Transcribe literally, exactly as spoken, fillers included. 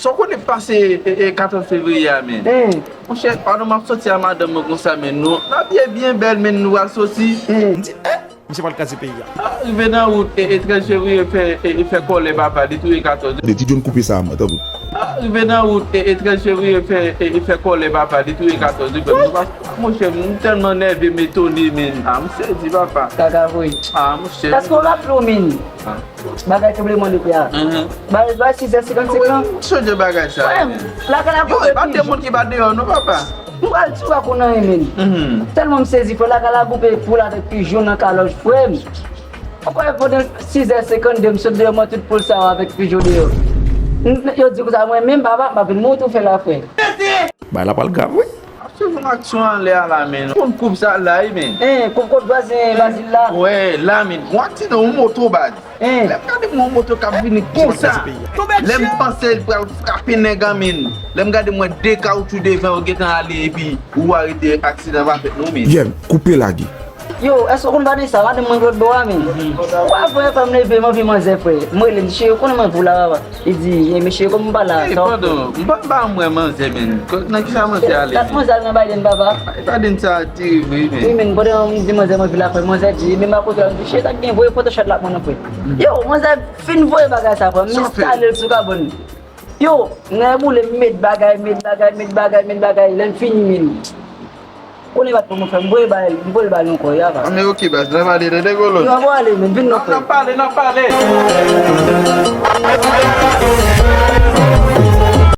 Sa w konnen k pase e, e, katòz fevriye a, men? Monchè, pandan m ap soti a madanm mwen konsa, men nou, n ap ye byen bèl, men nou pral soti. M di, eh, misye pral kraze peyi a. Ah, rive nan wout, e, e, trèz fevriye fè, e, e, fè kòlè papa, li touye katòz. De ti John koupe sa a, mwen, tanpri. Ah, rive nan wout, e, e, trèz fevriye fè, e, e, fè kòlè papa, li touye katòz. Bon, monchè, m tèlman nève, m etone, men. Ah, m sezi, papa. Kaka voye. Ah, monchè. Èske w raple w, men? Bagay tranblemann de tè a. Bay, bay, sizè senkannsenk lan. Sonje bagay sa yo. Lakay la koupe. Yo, e pa de moun ki pa deyò, non, papa. M pral di w pa konn anyen, men. Tèlman m sezi, frè, lakay la koupe poul avèk pijon nan kalòj, frè m. Ou kwè pandan sizè senkannde, m sot deyò, mwen tout poul sa yo avèk pijon deyò. Yo di konsa, mwen menm, papa, m ap vin moute w fè la, frè. Bagay la pral grav, wi. Ap swiv yon aksyon anlè a la, men. Konn koup sa la, wi, men. Hein, koup kot vwazen Bazil la. Wè, la, men. Yon aksidan, yon moto, baz. Lè m gade yon moto k ap vini konsa. Lè m panse l pral frape nèg an, men. Lè m gade, m wè de kawotchou devan yo gentan ale, epi ou arete, aksidan pa fèt, non, men. Yè, koupe lage. Yo, èske w konn Vanessa, madanm mwen k lòt bò a, men? Wè, frè, fè m leve, m anvi manzè, frè. M rele l, cheri, ou konnen mwen pou la, papa. Li di, "Eh, mesye, kòm m pa la, sa w fè?" Padon, m pa, m pa wè manzè, men. Nan kisa manzè ale? Dat manzè al nan Biden, papa. Biden sa tirib, wi, men. Wi, men, pandan m di manzè, mwen vin la, frè, manzè di, men m akote la, m di, "Cheri, sa k gen, voye foto chat la pou mwen, non, frè." Yo, manzè fin voye bagay sa, frè. M enstale l sou kabann. Yo, nèg boule, m met bagay, met bagay, met bagay, met bagay, lè m fini, men. Konnen bat pou mwen fè, m voye ba l, m voye ba l ankò, y ava. Anben, oke, baz, n ap ale, tande, kolo. Yo, ann ale, men, vin non, frè. N ap pale, n ap pale.